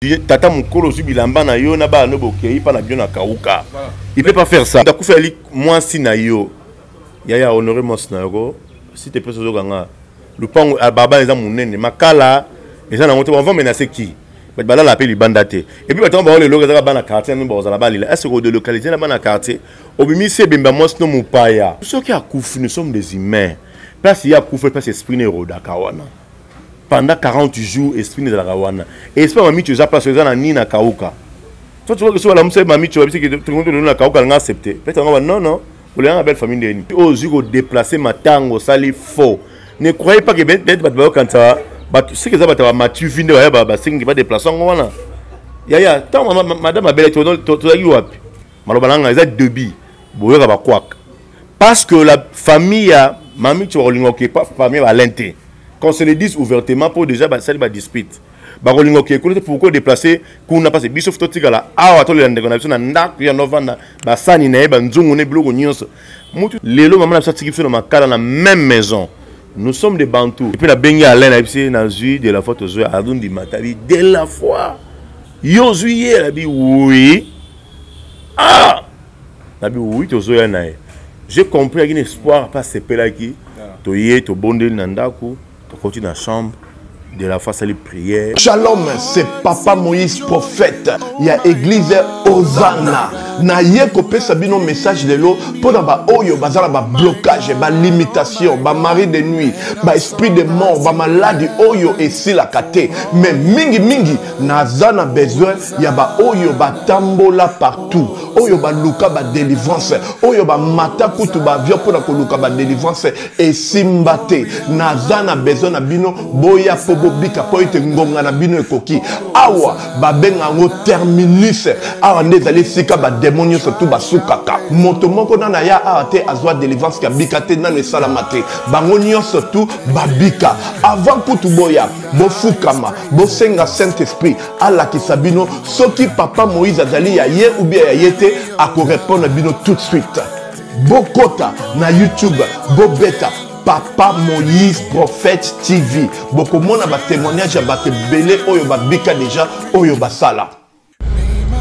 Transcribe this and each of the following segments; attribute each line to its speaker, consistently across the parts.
Speaker 1: Tata mokolo ozwi bilamba na yo na bana no bokei mpa na bino na kauka. Il peut pas faire ça. Akufeli mwasi na yo. Yaya honore mwasi na yo ko. Si te plaît ozokanga. Lupango ah, baba eza monene makala eza nango te on va menacer qui? Bato balala mpe libanda te. Et puis bato yango baolela ezaka bana quartier nini bakozala balela. Est-ce que odelocaliser na bana quartier obimisi ebemba mwasi no mopaya. Soki akufi nous sommes des humains. Place ye akufi place esprit na erodaka wana. Pendant 40 jours esprit ezalaka wana. Esprit ya mamicho eza place eza na nini na kauka. So tu vois que so balamusa mamicho babisi ke tongo na kauka nga accepter. Peut-être nga ba non non, olingaka belle famille ndeni. Oyo ozwi ko déplacer matango osali faux. Ne croyez pas que peut-être bato bayokanisa bato soki eza bato ya bamatu vi nde baya basengi ba déplacer yango wana. Yaya, ntango madame abelaki tozalaki wapi? Maloba na nga eza debit boyoka bakwaka. Parce que la famille ya mamicho bakolinga oke famille ya Alain te. Qu'on se le dise ouvertement pour déjà basali ba dispute. Bakolinga oke kuna te pourquoi déplacer kuna parce que biso totikala awa tolela ndeko na biso na ndako ya novanda basani na ye banzungu ne biloko nyonso. Mutu lelo mama na biso atiki biso na makala na même maison. Nous sommes des Bantous. Et puis na bengi Alain na biso na zui de la foi tozwi adundi matabi de la foi. Yo zui ye na bi oui. Ah! Nabi oui tozoya na ye. J'ai compris avec un espoir pas sepelaki. Toye tobondeli na ndako, tokoti na chambre de la face à prière.
Speaker 2: Shalom, c'est Papa Moïse prophète. Il y a église Hosanna. Na ye kopesa bino message lelo pona ba oyo bazala ba blocage, ba limitation, ba mari de nuit, ba esprit de mort, ba maladie oyo esilaka te. Mais mingi mingi naza na besoin ya ba oyo batambola partout, oyo baluka ba délivrance, oyo bamata kutu ba avion pona koluka ba délivrance esimba te. Naza na besoin na bino boya po bobika po ete ngonga na bino ekoki. Awa babenga yango terminus. Awa nde ezali esika ba démon nyonso tu basukaka. Moto moko nana ya awa te azwa délivrance ya bika te, nano esalama te. Bango nyonso tu babika. Avant kutu boya bofukama, bosenga Saint-Esprit alakisa bino soki Papa Moïse azali ya ye ou bien ya ye te, akorépondre bino tout de suite. Bokota na YouTube, bobeta Papa Moïse Prophète TV. Bokomona ba témoignage ya bato ebele oyo babika déjà, oyo basala.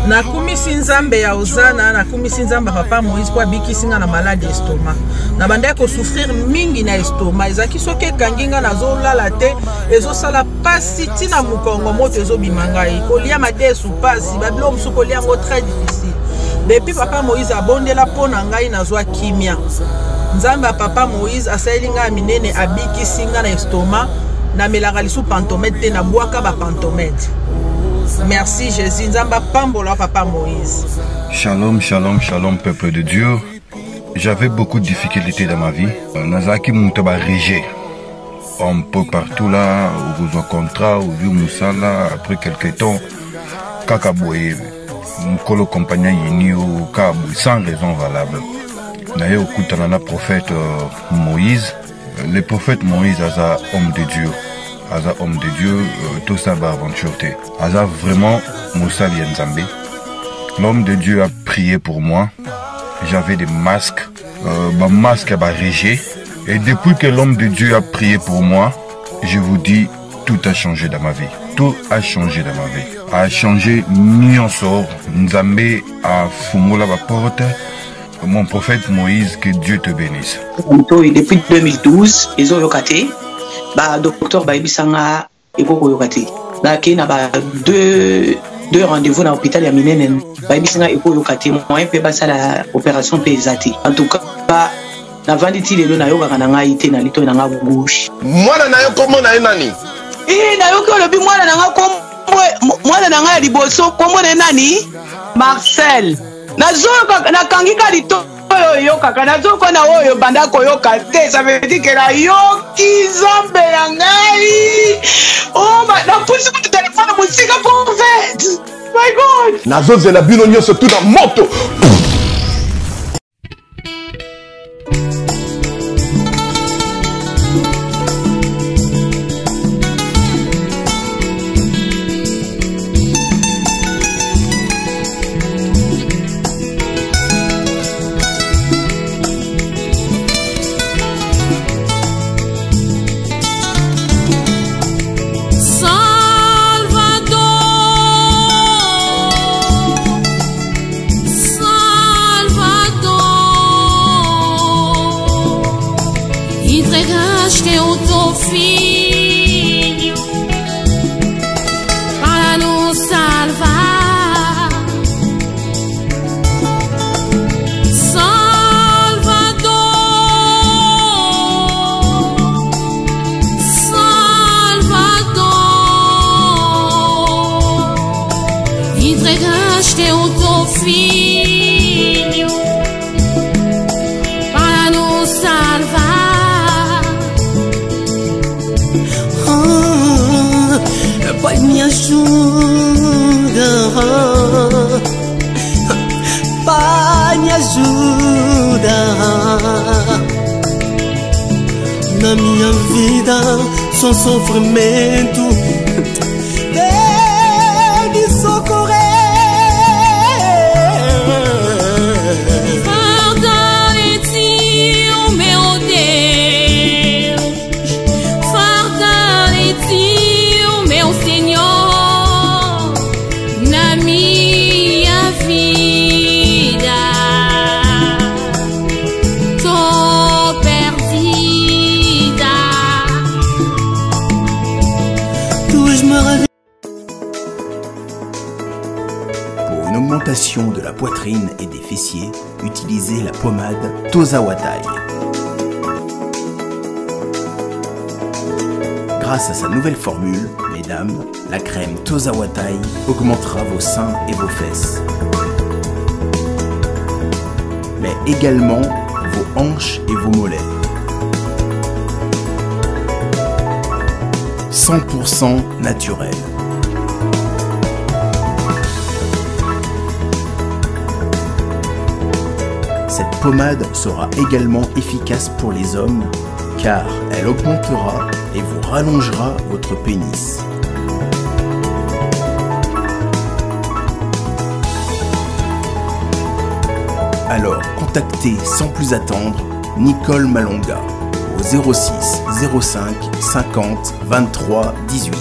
Speaker 3: Nakumisi Nzambe ya Hosanna, nakumisi Nzambe ya Papa Moïse po abikisi nga na malade estomac. Nabandaki kosouffrir mingi na estomac, ezalaki soki ekangi nga nazolala te, ezosala pasi ntina mokongo, moto ezobima ngai, kolia madesu pasi, babiloko mosusu kolia yango très difficile. Depuis Papa Moïse abondela mpo na ngai, nazwa kimia. Nzambe ya Papa Moïse asaleli ngai ya minene, abikisi nga na estomac. Namelaka lisu pantomètre te, nabwaka ba pantomètre. Merci Jésus, Nzambe apambola Papa Moïse.
Speaker 4: Shalom, shalom, shalom, peuple de Dieu. J'avais beaucoup de difficultés dans ma vie. Nazalaki moto ba rejet. Un peu partout là, okozwa contrat, ozwi mosala, après quelque temps, kaka boye, mokolo compagnie ayini yo, kaka boye, sans raison valable. Naye okutana na prophète Moïse. Le prophète Moïse aza homme de Dieu. Aza homme de Dieu, tout ça ba aventure te. Aza vraiment mosali ya Nzambe. L'homme de Dieu a prié pour moi. J'avais des masques, ba masques ya ba rejet. Et depuis que l'homme de Dieu a prié pour moi, je vous dis, tout a changé dans ma vie. Tout a changé dans ma vie. A changé nyonso. Nzambe a fungola ba porte. Mon prophète Moïse, que Dieu te bénisse.
Speaker 5: Depuis 2012, ezoyoka te. Ba docteur bayebisanga ekokoyoka te. Bakei na ba deux rendez-vous na hôpital ya minene, bayebisanga ekoyoka te, moyen mpe basala opération mpe eza te. En tout cas, navandi ti lelo nayokaka na ngai te na litoyi na nga gauche.
Speaker 2: Mwana na yo kombo na ye nani?
Speaker 5: Nayoki olobi mwana na nga kombo, mwana na ngai ya liboso kombo na ye nani? Marcel. Nazoyoka, nakangi ka litoyi oyo oyokaka, nazoyoka na oyo banda koyoka te. Ça veut dire que nayoki Nzambe na ngai. Oh, napusi kutu telefone mosika prophète. My God.
Speaker 2: Nazozela bino nyonso tu na moto.
Speaker 6: Filho para nos salvar. Salvador, Salvador, entregaste o teu filho para nos salvar.
Speaker 7: Ah, Pai, me ajuda. Pai, me ajuda. Na minha vida só sofrimento. Vem me socorrer.
Speaker 6: Fortalece o meu Deus, fortalece o meu Senhor na minha vida. Tô perdida.
Speaker 7: Tuas maravilhas.
Speaker 8: Pour une augmentation de la poitrine et des fessiers, utilisez la pommade Tozawatai. Grâce à sa nouvelle formule, mesdames, la crème Tozawatai augmentera vos seins et vos fesses. Mais également vos hanches et vos mollets. 100% naturel. Cette pommade sera également efficace pour les hommes car elle augmentera et vous rallongera votre pénis. Alors contactez sans plus attendre Nicole Malonga au 06 05 50 23 18.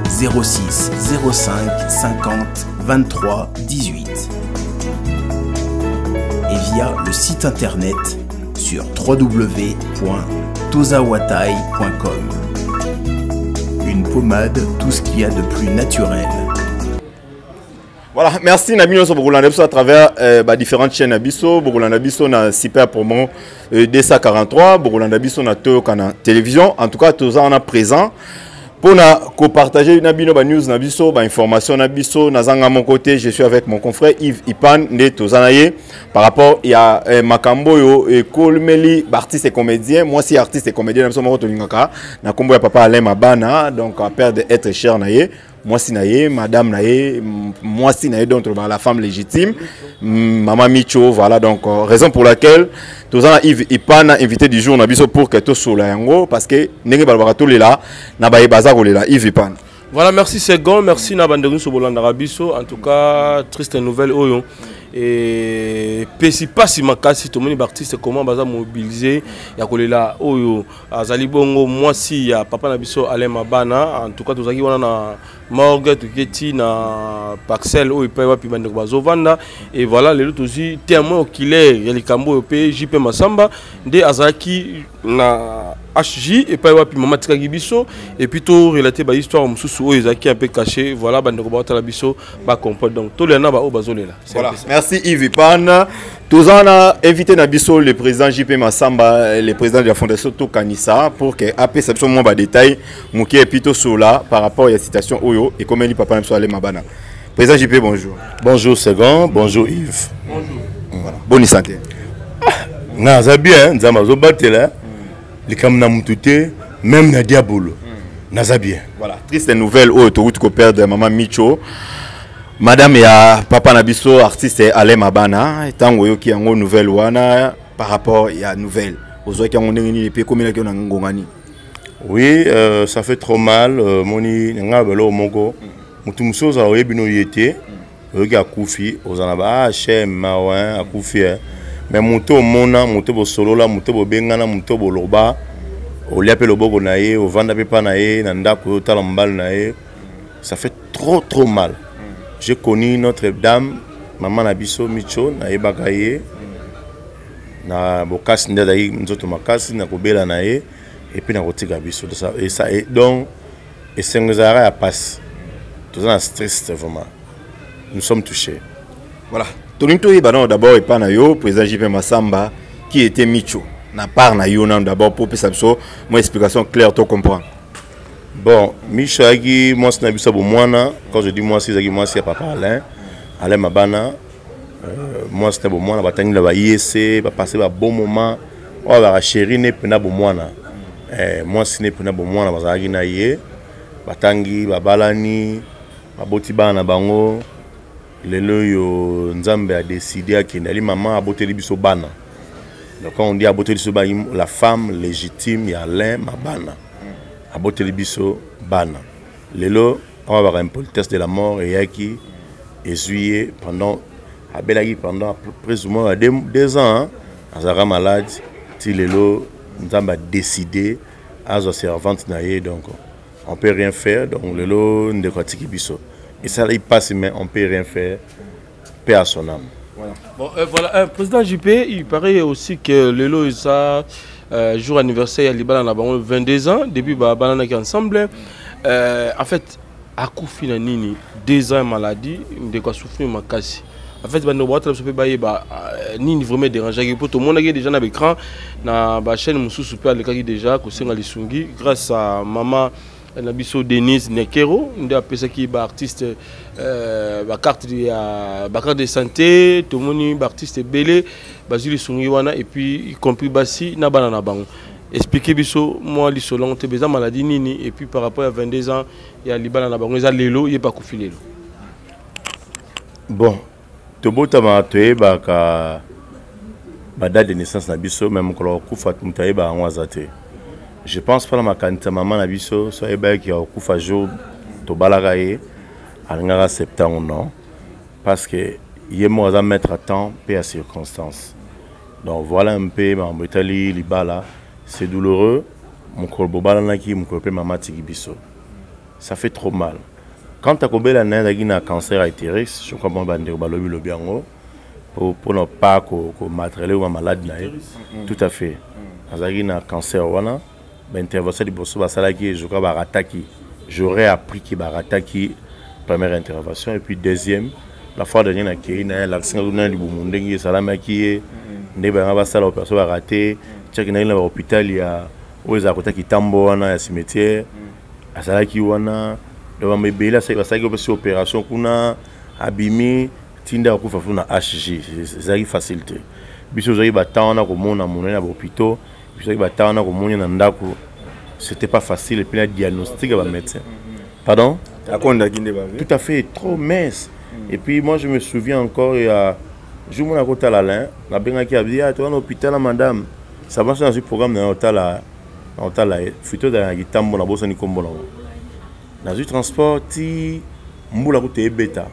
Speaker 8: 06 05 50 23 18 et via le site internet sur www.tozawatai.com. Une pommade, tout ce qu'il y a de plus naturel.
Speaker 9: Voilà, merci na bino bokolanda biso à travers euh, ba différentes chaînes na biso, bokolanda biso na Super Promo euh, 243, bokolanda biso na Toyoka na télévision. En tout cas, toza wana présent mpona kopartage na bino ba news na biso, ba information na biso. Nazanga mon côté, je suis avec mon confrère Yves Ipan nde toza na ye par rapport ya eh, makambo oyo ekolmeli baartiste et comédien, mwasi artiste et comédien na biso moko tolingaka na nkombo ya papa Alain Mabana, donc a perdre être cher na ye, mwasi na ye, madame na ye, mwasi na ye, donc la femme légitime, mama Micho. Voilà, donc euh, raison pour laquelle toza na Yves Ipana, invité du jour na biso, pour que tosola yango, parce que ndenge balobaka, tolela na baye baza kolela. Yves Ipana.
Speaker 10: Voilà, merci Segon, merci na bandeko nyonso bolandaka biso. En tout cas, triste nouvelle oyo epesi pasi makasi. Tomoni baartiste comment baza mobilisé ya kolela oyo azali bongo mwasi ya papa na biso Alain Mabana. En tout cas, tozalaki wana na morgue, toketi na parcelle oyo epai wapi bandeko bazovanda. Et voilà, lelo tozwi témoin oculaire ya likambo oyo mpe JP Masamba nde azalaki na HJ epai wapi mama atikaki biso, et puis torelate bahistoire mosusu oyo ezalaki un peu caché. Voilà, bandeko baotala biso bacomprendre, donc tolela na baoyo bazolela. C'est
Speaker 9: Voilà.
Speaker 10: un peu ça.
Speaker 9: Merci Yves Ipan. Toza na invité na biso le président JP Massamba, le président de la fondation Tokanisa, pour que apesa biso mwa ba détail moke et puis tosola par rapport à la situation oyo ekomeli papa na biso Alain Mabana. Président JP, bonjour.
Speaker 1: Bonjour Segon, bonjour Yves.
Speaker 9: Bonjour. Voilà. Bonne santé.
Speaker 1: Nga aza bien, Nzambe azobatela likambo na mutu te, même na diabolo. Naza bien.
Speaker 9: Voilà, triste nouvelle oyo touti ko perdre maman Micho. Madame ya papa na biso artiste Alain Mabana, tango oyoki yango nouvelle wana, par rapport ya nouvelle ozwaki yango ndenge nini mpe ekomelaki yo na ngonga nini?
Speaker 1: Oui, ça fait trop mal, moni nga beloko moko mutu mosusu ozala oyebi no ye te, oyoki akufi, ozala na ba hm mawa akufi, eh. Mais moto omona, moto bosolola, moto bobengana, moto boloba, olia mpe loboko na ye, ovanda mpe pa na ye na ndako, oyo otala mobali na ye, ça fait trop trop mal. J'ai connu notre dame, mama na biso Micho, nayebaka ye. Na bokasi nde azalaki nzoto makasi na kobela na ye et puis na kotika biso. Donc esengo ezalaka ya pasi. Toza na stress vraiment. Nous sommes touchés.
Speaker 9: Voilà. Tolingi toyeba nano d'abord epai na yo président JP Massamba qui était Micho na part na yo nano d'abord pour opesa biso mwa explication claire to comprendre.
Speaker 1: Bon, Micho ayaki mwasi na biso ya bomwana. Quand je dis mwasi, ezalaki mwasi ya papa Alain, Alain Mabana. Mwasi na bomwana, batangi na ba IEC, bapasse ba bon moment oyo baka chéri ne mpena bomwana. Mwasi ne mpena bomwana bazalaki na ye, batangi, babalani, baboti bana na bango. Lelo oyo Nzambe a décidé akende, ali mama aboteli biso bana. Donc quand on dit aboteli biso bana, la femme légitime ya Alain Mabana aboteli biso bana. Lelo awa baka impolitesse de la mort eyaki ezwi ye pendant abelaki pendant plus ou moins 2 ans, hein, azalaka malade ti lelo Nzambe a décidé azwa servante na ye. Donc on peut rien faire. Donc lelo ndeko atiki biso, esalaki mpasi, mais on peut rien faire. Paix à son âme.
Speaker 10: Voilà. Bon, voilà, président JP, il paraît aussi que lelo eza jour anniversaire ya libala na bango, 22 ans depuis ba balanaki ensemble. En fait, akufi na nini? 2 ans ya maladie, ndeko asouffrir makasi. En fait, bandeko baotala biso mpe bayeba nini vraiment dérangeaki, mpo tomonaki déjà na baécran na bachaîne mosusu mpe alekaki déjà kosenga lisungi grâce à mama na biso Denise Nekero nde apesaki baartiste bacarte ya bacarte de santé. Tomoni baartiste ebele bazwi lisungi wana, et puis y compris basi na bana na bango. Expliquer biso mwa lisolo yango te, eza maladie nini? Et puis par rapport ya 22 ans ya libala na bango, eza lelo ye bakufi lelo.
Speaker 1: Bon, tobotama, toyebaka badate de naissance na biso, mais mokolo kokufa, moto ayebaka yango aza te. Je pense mpona makanisa mama na biso, so ayebaki ya kokufa jour tobalaka ye, alingaka septembre non, parce que ye moko aza maître à temps mpe ya circonstance. Donc voilà un peu makambo etali libala. C'est douloureux, mokolo bobalanaki, mokolo mpe mama atiki biso, ça fait trop mal. Quant à kobela na ye, azalaki na cancer ya utérus, je crois. Bon, bandeko balobi lobi yango mpona pa komaltraiter ou malade na ye. Tout à fait, azalaki na cancer wana. Baintervention liboso basalaki, je crois barataki. J'aurais appris ki barataki première intervention et puis deuxième. La fois dernière nakei na ye, alakisi nga na libumu ndenge esalamaki ye, nde banga basala opération, barate. Tiaki ngai na bahôpital ya oyo ezala kota kitambo wana ya cimetière, azalaki wana. Donc bambo ebele basalaki opesi opération kuna, abimi tinda akufa fu na HG. Ezalaki facile te. Biso ozalaki batemps wana komona monene na bahôpitaux, biso ozalaki batemps wana komona na ndako, c'était pas facile. Et puis na diagnostic ya bamédecin, pardon.
Speaker 9: Akondaki nde bavi.
Speaker 1: Tout à fait, trop mince. Et puis moi, je me souviens encore, il y a jour mona kotala Alain, nabengaki, abi ah, toza na hôpital na madame. Ça va, nazwi programme na otala, na otala ye futo ezala na kitambo, nabosani nkombo nango. Nazwi transport ti mbula kuta ebeta,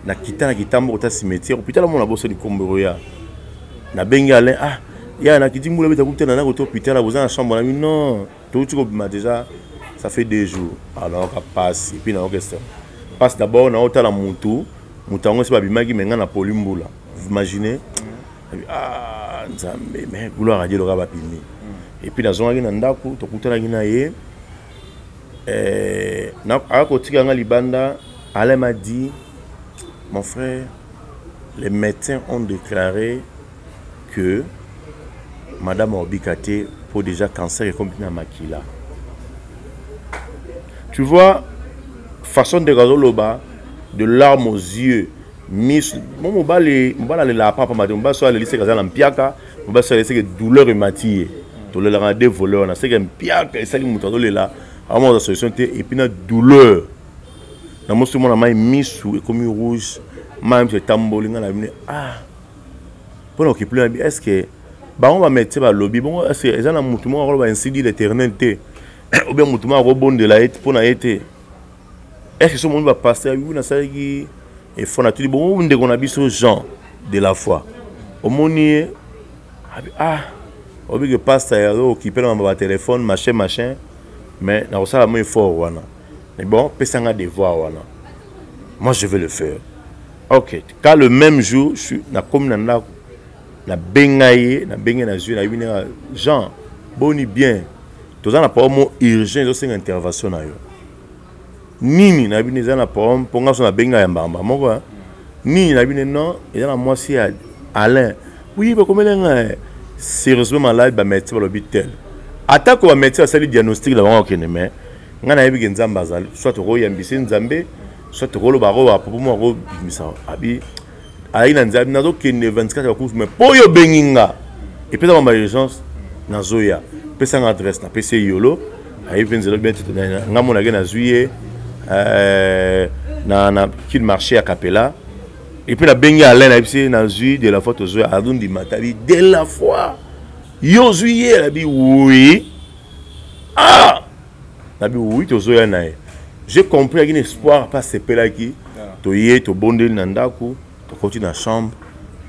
Speaker 1: nakita na kitambo kota cimetière, hôpital mona, nabosani nkombo oya. Nabengi Alain: "Ah ya, nakiti, mbula ebeta kuta na kota hôpital, boza na chambre na mi?" "Non, touti kobima déjà, ça fait 2 jours." Ah, nayoka pasi et puis nayoka esengo. Pasi d'abord, naotala mutu, moto yango esi babimaki me ngai na poli mbula. Vous imaginez? Ah Nzambe, mais gloire à Dieu, loka babimi. Et puis nazongaki na ndako, tokutanaki na ye, aka kotika nga libanda. Alain m'a dit: "Mon frère, les médecins ont déclaré que madame aobika te, po déjà cancer ekomi na makila." Tu vois façon ndeko azoloba, de larmes aux yeux, miso mo. Mobali, mobali alelaka papa te. Mobali so aleli, seke aza na mpiaka. Mobali so aleli, seke douleur emati ye. Tolelaka na deux voleurs na seke mpiaka esali moto azolela, akomona solution te. Et puis na douleur na mosi, omona mai misu ekomi rouge, mai misu etamboli. Ngai na bino, ah, mpona okipli na bi, est ce que bango bamédecin balobi bongo? Est ce que eza na motu moko akoloba ainsi dit l'Éternel te, ou bien motu moko akobondela ye mpo na ye te? Est ce que so omoni bapasteur bibu nasalaki effort, natuli bongo ndeko na biso Jean de la Foi, omoni ye abi, ah, oyebi ke pasteur azo okipe na mamba batelefone, machin machin, mais nakosala mo effort wana. Mais bon, pesanga devoir wana, moi je vais le faire. Ok, quand le même jour je suis nakomi na ndako. Nabenga ye, nabenge, nazwi, nayebi ndenge Jean, boni bien, toza na problème moko urgent, ezosenga intervention na yo. Nini? Nayebi nde eza na problème mpo nga so nabenga ya mbamba moko, hein. Nini? Nayebi nde non, eza na mwasi ya Alain. Oui, bakomeli nga sérieusement malade, bamédecin balobi tel. Atako bamédecin basali diagnostic na bango, akende, mais ngai nayebi ke Nzambe azali. Soit tokoyambisa Nzambe, soit tokoloba ako bapopo moko akobimisa abi ayi na Nzambe. Nazokende 24 ya kufu, mais mpo oyo obengi nga epesa mamba urgence, nazoya. Pesanga adresse, napesi ye yolo, ayebi mpe nzela bien. Nga monake nazwi ye na kil marché ya Kapela. Et puis nabengi Alain, nayebisi ye nazwi de la foi, tozwi. Azondima tabi de la foi, yo ozwi ye? Nabi oui. Ah, nabi oui, tozoya na ye. J'ai compris akini espoir mpe asepelaki. Toye, tobondeli na ndako, tokoti na chambre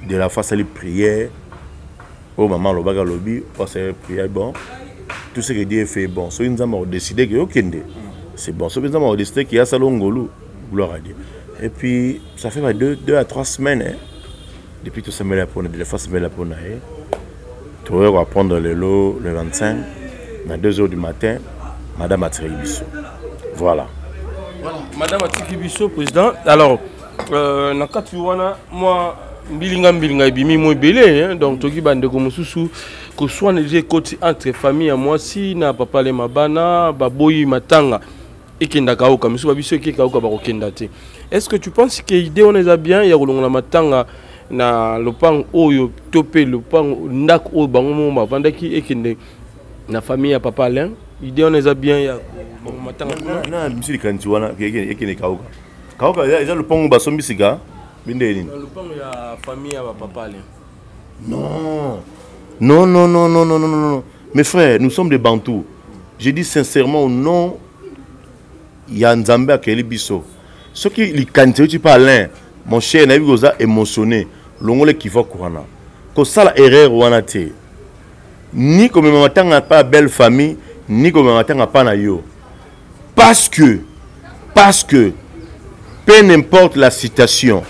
Speaker 1: de la foi, asali prière oyo mama alobaki, alobi asali prière. Bon, tout ce que Dieu fait, bon, soki Nzambe akodécide ke okende, c'est bon. Soki Nzambe akodécide ke asala ngolu, gloire à Dieu. Et puis ça fait ba 2 à 3 semaines, hein, depuis tosambela mpona de la foi, sambela mpona ye. Tokoki koapprendre lelo le 25 na 2 heures du matin, madame atikaki biso. Voilà.
Speaker 10: Voilà, madame atiki biso, président. Alors na kati wana mwa mbilinga mbilinga ebimi mo ebele, hein? Donc toki bandeko mosusu koswana eza ekoti entre famille ya mwasi na papa Lema. Bana baboyi matanga ekendaka oka misu babiso ekeka oka bakokenda te. Est ce que tu penses que idée wana eza bien ya kolongola matanga na lopango oyo to mpe lopango ndako oyo bango moko bavandaki ekende na famille ya papa Alain? Idée wana eza bien ya matanga?
Speaker 1: Na biso likanisi wana ekende Kauka. Kauka eza lopango basombi sika binde nini?
Speaker 10: Lopango ya famille ya bapapa Alain.
Speaker 1: Non, non, non, non, non, non, non, non. Mes frères, nous sommes des Bantous. Je dis sincèrement au nom ya Nzambe akeli biso. Soki likanisi euti pa Alain, mon cher, nayebi koza émotionné, longola ekiva wana. Kosala erreur wana te. Ni komema matanga pa belle famille, ni komema matanga pa na yo. Parce que peu n'importe la situation,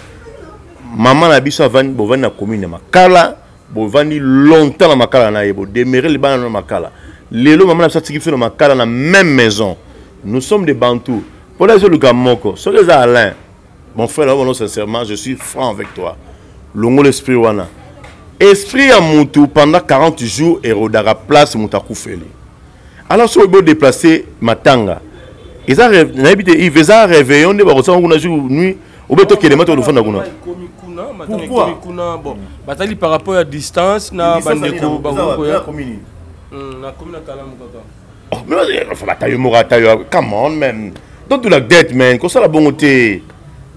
Speaker 1: mama na biso avandi, bovandi na commune ya Makala, bovandi longtemps na Makala na ye, bodemere libana na Makala. Lelo mama na biso atiki biso na Makala, na même maison. Nous sommes des Bantous. Mpona ezoluka moko, soki eza Alain, mon frère, naobono sincèrement, je suis franc avec toi, longo l'esprit wana. Esprit ya mutu pendant 40 jours erodaka place moto akufeli. Alors soki bodéplace matanga, eza nayebi te, Yves, eza réveillon nde bakosala kuna jour nuit obe tokende ma tokofanda kuna.
Speaker 10: Pourquoi kuna? Bon, batali par rapport ya distance na bandeko bakokoya na komi na Kalamu kaka.
Speaker 1: Oh, batayo moko atayo, come on man, don't do like that man. Kosala bongo te,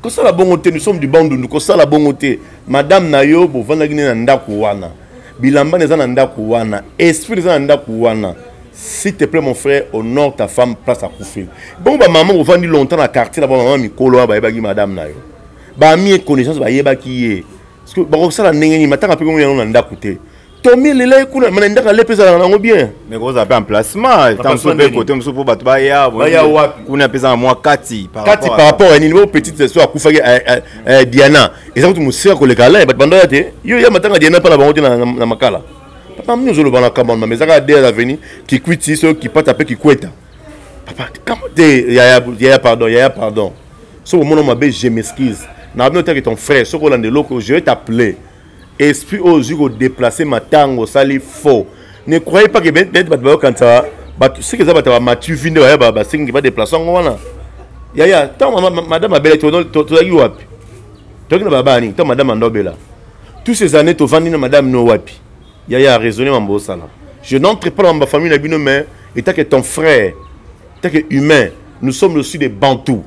Speaker 1: kosala bongo te. Nous sommes du Bandundu. Kosala bongo te. Madame na yo, bovandaki nde na ndako wana, bilamba na eza na ndako wana, esprit eza na ndako wana. S'il te plaît, mon frère, honore ta femme place akufeli. Bongo bamama bovandi longtemps na quartier na bamama mikolo wana, bayebaki madame na yo, baami connaissance, bayebaki ye. Parce que bakosala ndenge nini matanga mpe bongo yango na ndako te? Tomi lela ye kuna, mana ndako ale mpe ezalaka nango bien.
Speaker 9: Mais kozala mpe emplacement ta mosusu mpe kote mosusu mpo bato baya.
Speaker 1: Baya wapi?
Speaker 9: Kuna mpe eza na mwa kati.
Speaker 1: Kati par rapport ya nini? Bo petite so akufaki Diana, eza kutu mosika koleka Alain. Bato bando ya te, yo ya matanga Diana mpa na bango te na Makala. Papa, mini ozoloba na kambo mama, ezaka de l'avenir Kikwiti, so Kipata mpe Kikweta. Papa, kama te, yaya, yaya, pardon, yaya, pardon. Soki omona mabe, je m'excuse na bino teke ton frère. Soki olanda eloko, je vais t'appeler. Esprit oyo ozwi kodéplace matango, osali faux. Ne croyez pas que neti bato bayokanisa bato soki eza bato ya bamatu vi nde baya basengi badéplace yango wana. Yaya, ntango madame abela, tozalaki wapi? Toyaki na babaa nini? Ntango madame ando abela, tous ces années tovandi na madame no wapi? Yaya, raisonner mambo osala. Je n'entre pas dans ma famille na bino, mais étant que ton frère, étant que humain, nous sommes aussi des Bantous.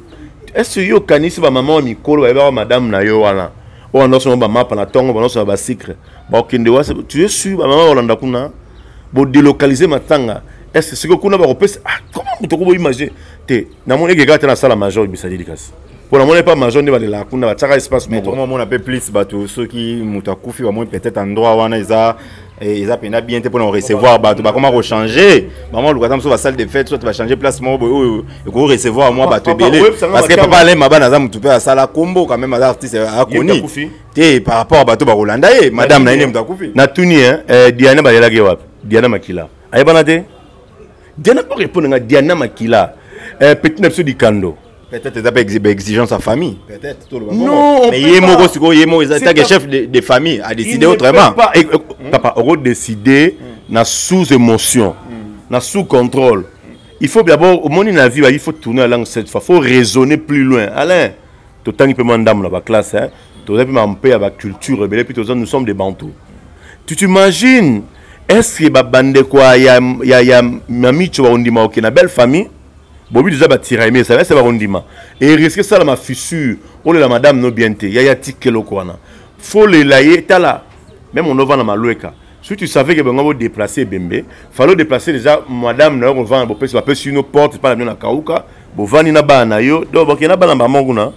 Speaker 1: Est ce que yo okanisi bamama wa mikolo bayebaka madame na yo wana oyo nyonso bamapa na ntongo, banyonso ya basucre bakokende wasi? Tu es sûr bamama balanda kuna bodélocaliser matanga? Est ce que sikoyo kuna bakopesa? Ah, comment moto ko boimagine te? Namoni ekeka te na sala major ebisalili, kasi mpo namoni epa major nde balelaka kuna, batiaka espace
Speaker 9: moko. Omona mpe plus bato soki moto akufi, bamoni peut-être endroit wana eza Eh, eza mpenza bien te mpona korecevoir bato bakoma kochange bango luka ata mosusu basalle de fête soit bachange place moko boye oyo ekoki recevoir mwa bato ebele parce que papa alain mabana aza motu mpe asala kombo quand même aza artiste akoni te par rapport a bato bakolanda ye madame na ye nde moto akufi
Speaker 1: natuni eh, diana bayelaki ye wapi diana makila ayebana te diana po répondre nga diana makila eh, petit na biso dikando
Speaker 9: peut-être eza mpe baexigence ya famille peut-être toloba
Speaker 1: non
Speaker 9: mais ye moko sikoyo ye moko eza tant que chef de, de famille a décidé autrement
Speaker 1: pas, eh, eh, papa oko décider mm. na sous émotion mm. na sous contrôle il faut d'abord omoni na vie il faut tourner la langue cette fois faut raisonner plus loin Alain totangi mpe mwa ndambo na baklasse hein. toza mpe mpe ya baculture ebele mpe toza nous sommes des bantous tu t'imagines est-ce que babandeko ya, ya, ya mamicho bakondima okende na belle famille bobi toza batiraime esala ese bakondima eriske esalama fissure olela madame no bien te yaya tika eloko wana folela ye tala meme onovanda malweka si tu savais que bango bodeplace ebembe fallait odeplace déjà madame na yo kovanda bopesi bapesi yo porte epai na bino na kauka bovandi na bana na yo donc bokende na bana mama kuna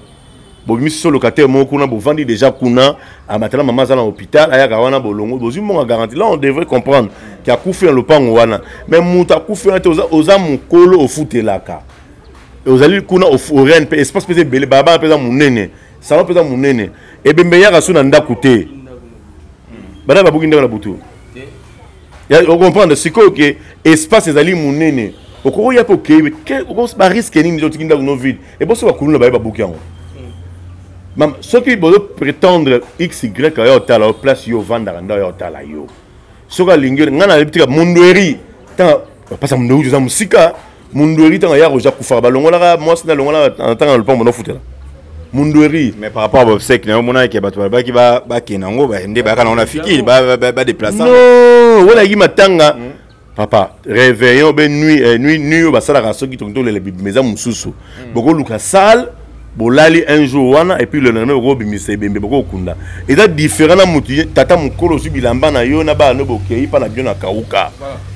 Speaker 1: bobimisi so locataire moko kuna bovandi déjà kuna amatala mama aza na hôpital ayaka wana bolongo bozwi mbongo ya garantie là on devrait comprendre ke akufi na lopango wana mais moto akufi wana te oza mokolo ofutelaka ozali kuna orene mpe espace mpe eza ebele balabala mpe eza monene salon mpe eza monene ebembe eyaka so na ndako te bana babuki ndako na butu ocomprendre sikoyo ke espace ezali monene okoki oya mpe okei bariske nini otiki ndako no vide eboso bakuluna baye babuki yango mama soki bozo prétendre xy oya otala yo place yo ovandaka nde oya otala yo soki alingi ngai nayebi tika mundueri ntango bapasa mundueri toza mosika mundueri ntango ya roja akufaka balongolaka mwasi nde alongolaka na ntango na lopango banofutela mundueri
Speaker 9: mais par rapport à bobsec na yo omonaki ke bato balobaki bakende yango nde bayaka nango na fikili badeplace
Speaker 1: non wana ayaki matanga hmm. papa réveillon be nuit eh, nuit nuit oyo basalaka soki tokoki tolela bibima eza mosusu hmm. bokoluka salle bolali un jour wana et puis le lendemain bokobimisa ebembe bokokunda eza différent na motu tata mokolo ozwi bilamba na yo na bana no bokei mpa na bino na kauka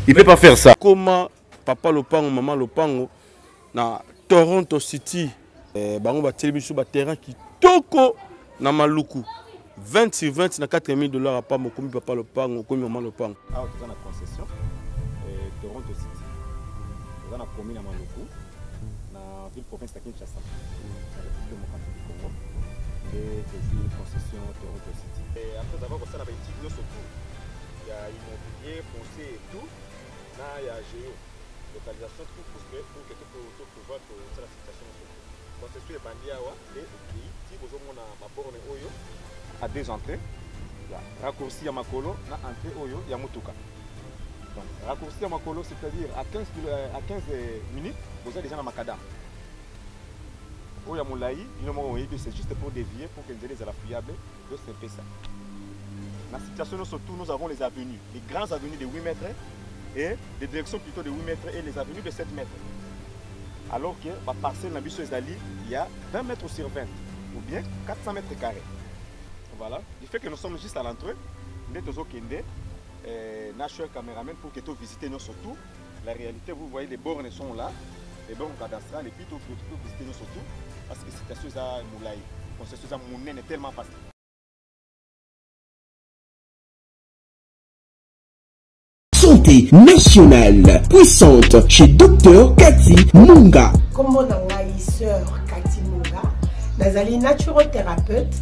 Speaker 1: il peut pas faire ça
Speaker 10: koma papa lopango mama lopango na toronto city eh, bango batieli biso baterrain kitoko na maluku 20 sur 20 na 4000 dollars apa mokomi papa lopango okomi mama lopango
Speaker 9: awa toza na concession eh, toronto city toza na commune ya maluku na ville province ya kinshasa na république démocratique du congo nde tozwi concession toronto city eh, après avoir kosala baétude nyonso tout ya immobilier foncier et tout na ya geo localisation tout pour que pour que to pouvoir kosala situation nyonso concession ebandi awa nde okei ti bozomona baborne oyo à deux entrées ya raccourci ya makolo na entrée oyo ya motuka donc raccourci ya makolo c'est-à-dire à 15, à 15 minutes boza déjà na makadam oyo ya molai bino moko boyebi c'est juste pour dévier pour que nzela ezala fiable donc c'est un peu ça na situation nyonso tout nous avons les avenues les grands avenues de 8 mètres et des directions plutôt de 8 mètres et les avenues de 7 mètres alors que ba parcelle na biso ezali ya 20 mètres sur 20 ou bien 400 mètres carrés voilà du fait que nous sommes juste à l'entrée nde tozokende eh, na cher caméraman pour que to visiter nyonso tout la réalité vous voyez les bornes sont là les bornes cadastrales et puis to, to, to visiter nyonso tout parce que situation eza molai concession eza monene tellement vaste
Speaker 11: Santé nationale puissante chez Dr Cathy Munga.
Speaker 12: Kombo na ngai sœur Cathy Munga, nazali naturothérapeute,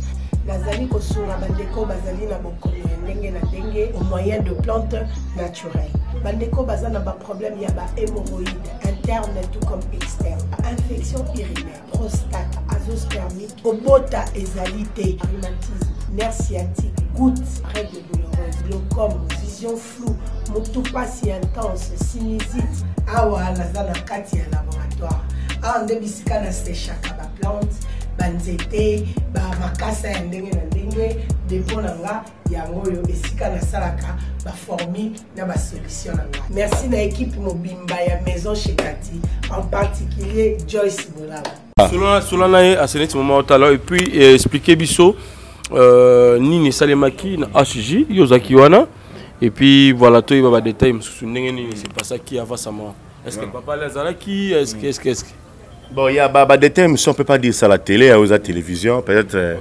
Speaker 12: nazali kosunga bandeko bazali na bokono ya ndenge na ndenge au moyen de plantes naturelles. Bandeko baza na ba problème ya ba hémorroïdes interne tout comme externe, infection urinaire, prostate, azoospermie, kobota ezali te, rhumatisme, nerf sciatique, goutte, règle douloureuse, glaucome, vision floue, motu pasi intense, sinusite. Awa naza na kati ya laboratoire. Awa nde bisika na sechaka ba plante, ba nzete, ba makasa ya ndenge na ndenge, depot na nga yango oyo esika nasalaka ba formule na ba solution na nga. Merci na equipe mobimba ya Maison chez Cathy, en particulier Joyce Bolaba.
Speaker 10: Solo solo na ye aseneti mama otala et puis eh, expliquer biso euh, nini esalemaki na HJ yo ozalaki wana et puis voilà toyeba ba détails mosusu ndenge nini se passaki avant sa mort est-ce que papa ale azalaki est-ce que est-ce que est-ce que
Speaker 1: bon ya ba ba détails mosusu on peut pas dire ça à la télé aux la télévision peut-être euh,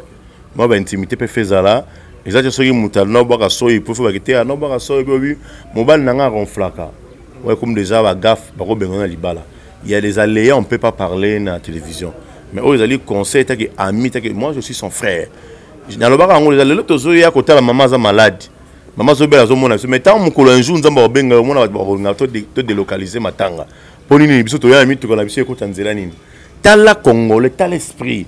Speaker 1: moi ba intimité peut faire ça là. Eza te soki moto anobwaka soyi po fo bakite anobwaka soyi mpe obi mobali na nga aronflaka. Ouais, comme déjà bagaffe bakobenga na libala. Il y a des aléas, on peut pas parler na télévision. Mais oyo ezali conseil take ami take moi je suis son frère. Nalobaka yango eza lelo tozoya kotala mama aza malade. Mama azobela azomona biso mais ntango mokolo un jour Nzambe akobenga yo omona bato bakolinga to délocaliser matanga. Mpo nini biso toya na mituka na biso ekota nzela nini? Tala congolais, tala esprit.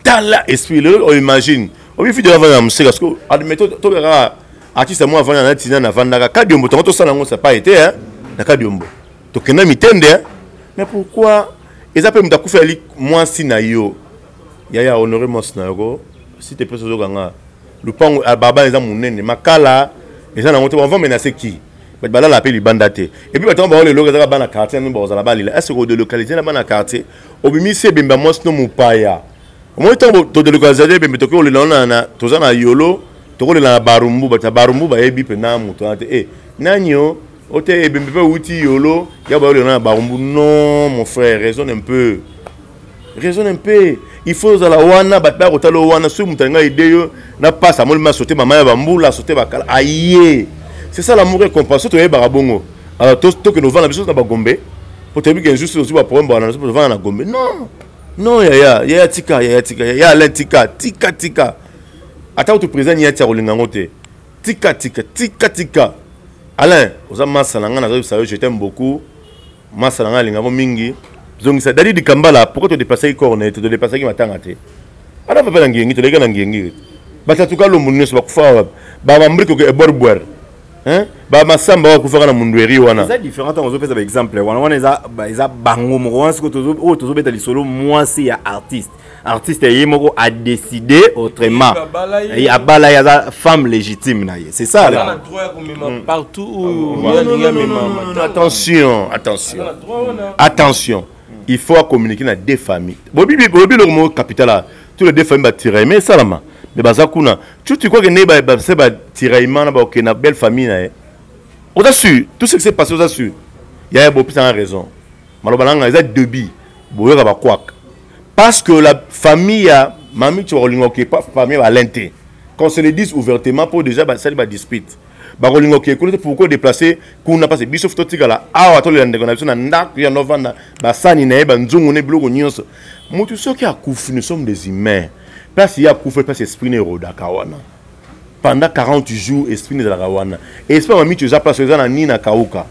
Speaker 1: Tala esprit lelo o imagine. Obi fidèle avanda na moseka parce que admettons tobeka artiste moi avanda na tina na vandaka kadiombo tango tosala yango ça pas été hein na kadiombo. Tokenda mitende hein. Mais pourquoi eza pe moto akufeli mwasi na yo yaya honore mwasi na yo ko si te pesa ozokanga lupango baba eza monene makala eza nango te on va menacer qui bato balala mpe libanda te et puis bato yango baolela eloko ezaka bana quartier nde bakozala balela est ce que odelocalize na bana quartier obimisi ebembe ya mwasi no mopaya omoni ntango todelocalize ebembe tokoki kolela wana na toza na yolo tokolela na barumbu bato ya barumbu bayebi mpenza moto wana te e nani yo ote ebembe mpe outi yolo ya bayolela na barumbu non mon frère raisonne un peu raisonne un peu il faut ozala wana bato baya kotala yo wana soki moto alinga aide yo na pasi amoni ma sote mama ya bambula sote bakala aye c'est ça l'amour et compassion toyebaka bongo alors tokende ovanda biso na bagombe po toyebi ke juste ozwi baproblème bana biso tovanda na gombe non non yaya yaya tika yaya tika yaya alain tika tika tika ata kutu président niati akolinga yango te tika tika tika tika alain oza masa na ngai nazoyebisa yo je t'aime beaucoup masa na ngai alingako mingi zongisa dadi dikambala pourquoi todepasaki corps na ye te todepasaki matanga te ana papa na ngengi toleki na ngengi batatuka lombo nyonso bakufa wapi bamambriko eborbwer bamasamba oyo akufaka na mundueri wana
Speaker 9: eza différent ntango ozopesa baexemple wana wana eza eza bango moko wana sikoyo oyo tozobeta lisolo mwasi ya artiste artiste ye moko a décidé autrement abala ye aza femme légitime na ye c'est ça là
Speaker 10: partout où
Speaker 1: attention attention attention il faut communiquer na deux familles bobi bobi loko moko capital tous les deux familles batiraillement esalama mais baza kuna tu tu crois que nde base batiraillement na bakokende na belle famille na ye oza sûr tout ce qui s'est passé oza sûr yaya bopesanga raison maloba na nga eza debit boyoka bakwaka parce que la famille ya mami ti bakolinga oke pa famille ya alain te qu'on se le dise ouvertement mpo déjà basali badispute bakolinga oke kuna te pourquoi déplacer kuna parce biso totikala awa tolela ndeko na biso na ndako ya novanda basani na ye banzungu na biloko nyonso motu soki akufi nous sommes des humains place ye akufi place esprit na erodaka wana pendant 40 jours esprit na ezalaka wana esprit ya mamicho eza place eza na nini na kauka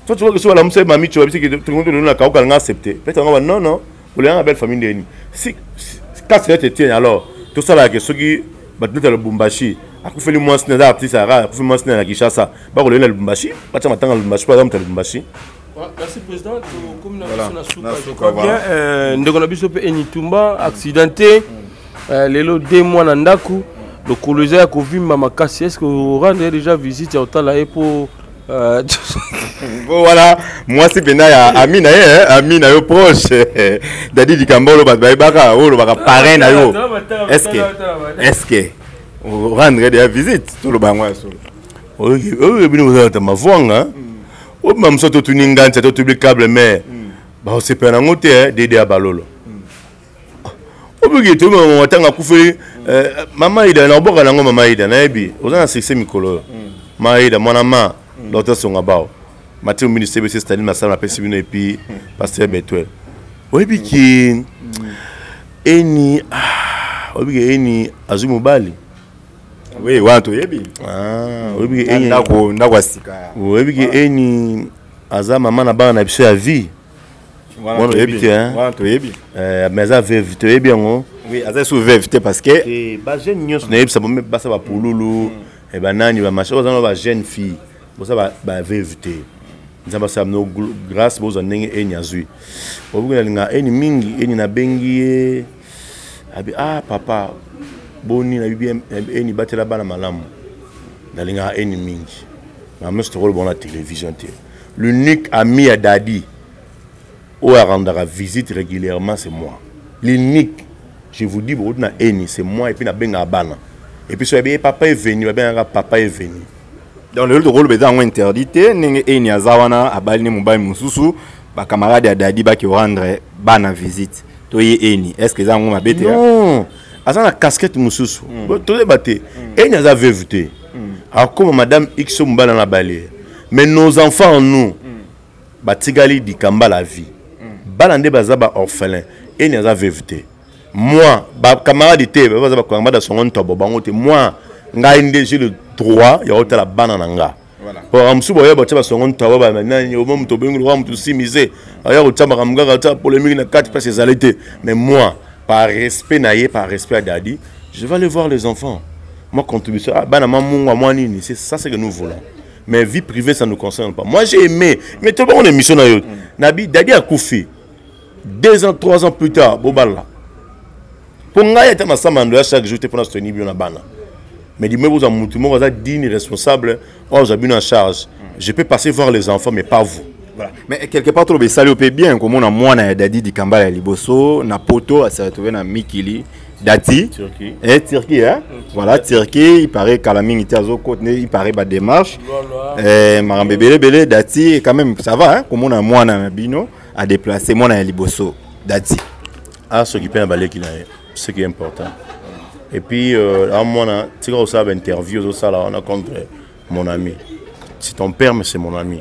Speaker 1: so tu vois que so balamusa ye mamicho babisi ke tolelo na kauka nanga accepte peut-être yango ba non non olelanga belle famille ndeni si kasi nete etienne alors tosalaka ke soki bato neti ya lubumbashi akufeli mwasi na aza artiste aka akufeli mwasi na na kinshasa bakolela na lubumbashi batya matanga na lubumbashi mpo aza moto ya lubumbashi
Speaker 10: Merci président, tokomi na biso na suka. Je crois bien euh, ndeko na biso mpe Enitumba accidenté euh, lelo deux mois na ndako lokolo eza ya kovimba makasi est ce que orendre déjà visite ya kotala ye mpo euh,
Speaker 9: voilà mwasi mpenza ya ami na ye ami na yo proche dadi likambo oyo bato bayebaka oyo olobaka parrain na yo est ce que est ce que rendre déjà visite toloba yango ya solo
Speaker 1: oyo bino bozalata mavwanga obima mosu totuni nganti ata otubi câble mais bakosepela nango te dede ya balolo obiki tobi ntango akufeli mama ida nakoboka nango mama ida nayebi oza na succès mikolo oyo mama ida mwana ma docteur songa bao mathieu mbini cbc staline masala napesi bino epuis pasteur betuel oyebi ki eni oyebi ke eni azwi mobali
Speaker 9: oui wana toyebi
Speaker 1: oyebi ke
Speaker 9: ndako ndako ya sika
Speaker 1: oyebi ke eni aza mama na bana na biso ya vie
Speaker 9: wana toyebi te wana toyebi
Speaker 1: mais aza veuve toyebi yango
Speaker 9: oui aza sous veuve te parce que
Speaker 1: ba jeune nyonso nayebisa bo basa bapululu banani bamache oza na ba jeune fille boza ba veuve te nzambe asala bino grâce bozwa ndenge eni azwi oyebi nalinga eni mingi eni nabengi ye abi ah papa boni nayebi eni batela bana malamu nalingaka eni mingi na nyonso tokoloba na télévision te l'unique ami ya dadi oyo arendaka visite régulièrement c'est moi l'unique je vous dis bokoti na eni c'est moi et puis nabengaka bana et puis so yabi papa est venu babengaka papa est venu
Speaker 9: donc lelo tokoloba eza yango interdit te ndenge eni aza wana abali ne mobali mosusu bacamarade ya dadi baki rendre bana visite to ye eni est ce que eza yango mabe te
Speaker 1: non. Aza na casquette mosusu. Toyeba te. Eni aza veuve te. Akoma madame X mobali na bali. Mais nos enfants nous batikali dikamba la vie. Bana nde baza ba orphelin. Eni aza veuve te. Moi, ba camarade te, baza ba camarade songo ntobo bango te. Moi, ngai nde j'ai le droit ya kotala bana na nga. Po mosusu boya batia basongo ntobo ba nani omo moto obengi lokola moto simise aya kotia makambo kaka tia polémique na kati place ezali te. Mais moi, par respect na ye, par respect à Dadi, je vais aller voir les enfants. Moi, contribution, ah, bana mamunga, moi nini, c'est ça ce que nous voulons. Mais vie privée, ça ne nous concerne pas. Moi, j'ai aimé. Mais tout le monde émission na yo. Nabi, Dadi a koufi. 2 ans, 3 ans plus tard, bobala. Pour ngai ata na samba ndoya chaque jour te pona soutenir bino na bana. Mais du moins vous mutu moko aza digne responsable, oyo aza bino en charge. Je peux passer voir les enfants mais pas vous.
Speaker 9: Voilà. Mais quelque part toloba esali yo mpe bien komona mwana ya Dadi Dikambala ya liboso na poto ase retrouve na mikili Dati
Speaker 1: Turquie.
Speaker 9: Eh, Turquie hein? Voilà, Turquie, il paraît kala mingi te azokota nde il paraît ba démarche. Eh, makambo ebele ebele Dati quand même ça va hein? Komona mwana na bino a déplacer mwana ya liboso Dati.
Speaker 1: A s'occuper na baleki na ye, ce qui est important. Et puis euh, mwana tika kosala ba interview ozosala wana contre mon ami. C'est ton père mais c'est mon ami.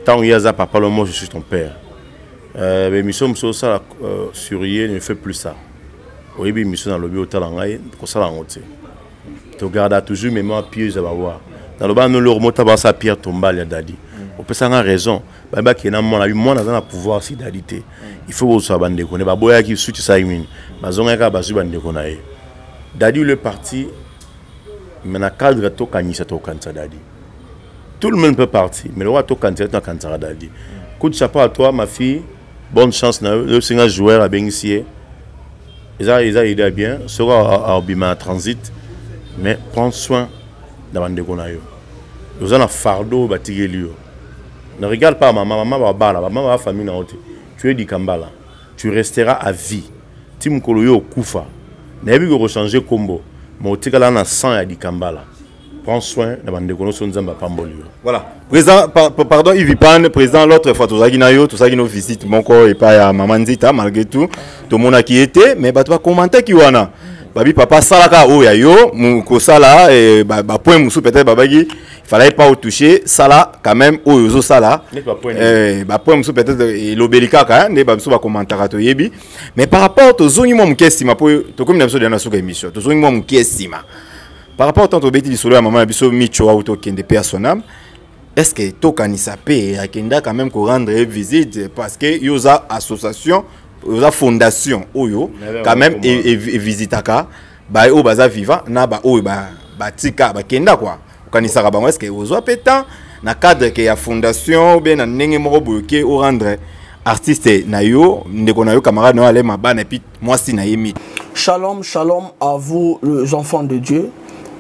Speaker 1: Tant ye aza papa lo moi je suis ton père. Euh, émission mosusu osala euh, sur ye ne fait plus ça. Oyebi émission nalobi otala ngai kosala yango te. Togarda toujours mémoire pieuse ya bawa. Naloba no loro mota basa pierre tombale ya Dadi. Opesa nga raison. Bayebaki na mwana bi mwana aza na pouvoir si Dadi te. Il faut bozwa bandeko ne baboyaki suite esali nini. Bazongaki kaka bazwi bandeko na ye. Dadi le parti mais na cadre tokanisa tokanisa Dadi. Tout le monde peut partir mais le roi tokanisa tokanisaka Dadi. Coup de chapeau à toi ma fille. Bonne chance na yo. Singa joueur abengisi ye. Eza eza idée bien. Soko abima na transit mais prends soin na bandeko na yo. Oza na fardeau batikeli yo. Ne regarde pas maman, maman va bala, maman va famille na yo te. Tu es Dikambala. Tu resteras à vie. Ti mokolo yo okufa. Nayebi ko changer kombo, mais otikala na sang ya Dikambala. Prends soin na bandeko nyonso Nzambe apamboli yo.
Speaker 9: Voilà. Président, pardon, Yves Pan, président, l'autre fois, tozalaki na yo, tozalaki no visite moko epai ya Mama Nzita, malgré tout, tomonaki ye te, mais bato bakommentaki wana. Babi papa salaka oyo ya yo, kosala eh, ba, ba point mosusu peut-être babaki, il fallait pas toucher, sala quand même oyo ozosala.
Speaker 1: Neti ba point
Speaker 9: Eh, ba point mosusu peut-être elobeli kaka, hein, nde ba mosusu bakommentaka toyebi. Mais par rapport tozongi mwa moke nsima po tokomi na biso deja na suka émission, tozongi mwa moke nsima. Par rapport tant tobeti lisolo ya mama na biso Micho auto okende pe à son âme, est-ce que tokanisa pe akenda quand même ko rendre ye visite parce que yo oza association, oza fondation oyo quand même e visitaka ba oyo baza vivant na ba oyo ba batika bakenda quoi. Okanisaka bango est-ce que ozwa pe temps na cadre ke ya fondation ou bien na ndenge moko boye ke o rendre artiste na yo ndeko na yo camarade na yo Alain Mabana et puis mwasi na ye mi.
Speaker 13: Shalom, shalom à vous les enfants de Dieu.